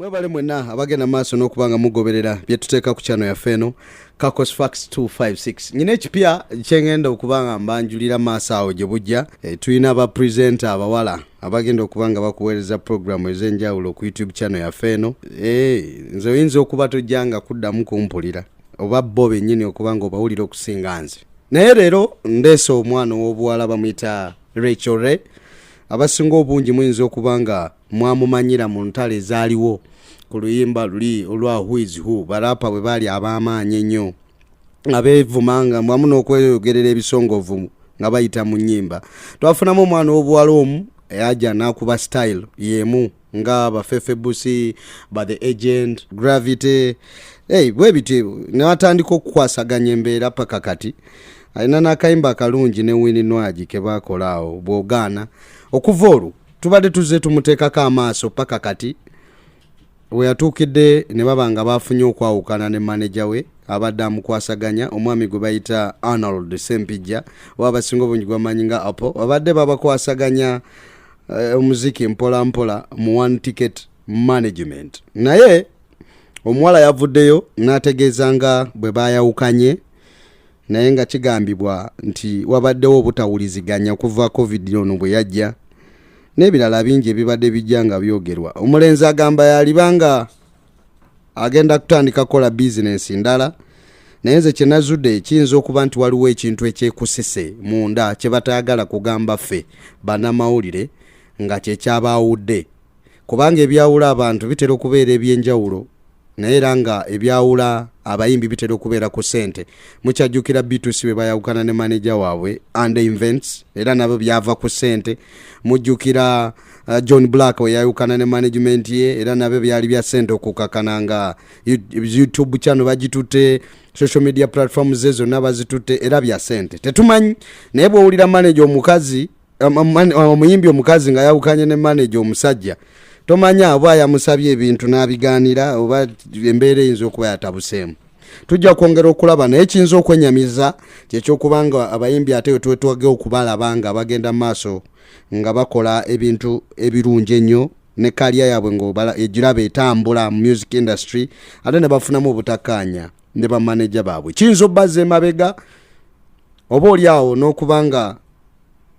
Mwebale mwenna abagenda maaso n'okuba nga mugoberera bye tuteeka ku channel yaffe eno Kakos Fax 256. Nyina ekipya kyengenda okuba nga mbanjulira maaso awo gye bujja. Tulina ba presenter abawala abagenda okuba nga bakuweereza programu ez'enjawulo ku YouTube channel yaffe eno. Nze oyinza okuba tojja nga kuddamu kumpulira oba bo bennyini okuba nga obawulira okusinga nze. Naye leero ndeese omwana ow'obuwala bamuyita Rachel Ray. Abasinga obungi muyinza okuba nga mwamumanyira mu ntalo ezaaliwo ku luyimba luli olwa Who is Who, barapa bwe baali ab'amaanyi ennyo nga beevumanga wamu n'okweyogerera ebisongovu nga bayita mu nnyimba. Twafunamu omwana ow'obuwala omu eyajja n'akuba style y'emu nga bafefe busi ba The Agent, Gravity, hey, bwe biti n'atandika okukwasaganya embeera paka kati alina n'akayimba akalungi ne Winnie Nwagi ke baakola awo bw'ogaana. Okuva olwo tubadde tuzze tumuteekako amaaso paka kati we yatuukidde ne baba nga bafunye okwawukana ne maneja we abadde amukwasaganya, omwami gwe bayita Arnold Sempijja, oba abasinga obungi gwamanyi nga Apple. Babadde babakwasaganya omuziki mpola mpola mu One Ticket Management, naye omuwala yavuddeyo n'ategeeza nga bwe bayawukanye, naye nga kigambibwa nti wabaddewo obutawuliziganya okuva COVID ono bwe yajja n'ebirala bingi ebibadde bijja nga byogerwa. Omulenzi agamba yaliba nga agenda kutandika kukola bizinensi ndala, naye nze kyenazudde kiyinza okuba nti waliwo ekintu ekyekusise munda kye batayagala kugamba ffe bannamawulire nga kyekyabaawudde, kubanga ebyawula abantu bitera okubeera ebyenjawulo, naye era nga ebyawula abayimbi bitera okubeera ku ssente. Mukyajjukira B2C bwe bayawukana ne manager waabwe and Events, era nabo byava ku ssente. Mujjukira John Black we yayawukana ne management ye, era nabyo byali bya ssente, okukakana nga YouTube channel bagitutte, social media platforms ze zonna bazitutte, era bya ssente. Tetumanyi, naye bw'owulira manager omukazi, omuyimbi omukazi nga yawukanye ne manager omusajja, tomanya oba yamusabye ebintu n'abigaanira oba embeera eyinza okuba yatabuseemu. Tujja kwongera okulaba, naye kiyinza okwenyamiza kyekyokuba nga abayimbi ate wetwetwage okubalaba nga bagenda mu maaso nga bakola ebintu ebirungi ennyo ne career yaabwe nga egiraba etambula mu music industry, ate ne bafunamu obutakkaanya ne bamaneja baabwe, kiyinza obazza emabega oba oli awo n'okuba nga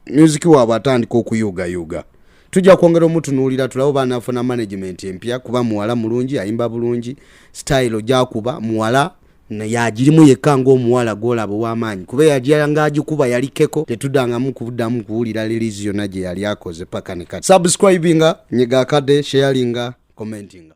music waabwe atandika okuyugayuga. Tujja kwongera omutunuulira tulabe oba anaafuna management empya, kuba muwala mulungi, ayimba bulungi, style gyakuba muwala yagirimu yekka ng'omuwala gwolaba ow'amaanyi, kuba yajanga agikuba yalikeko, tetuddangamu kuddamu kuwulira release yonna gye yali akoze paka ne kati. Subscribinga, nyiga akadde, sharinga, commentinga.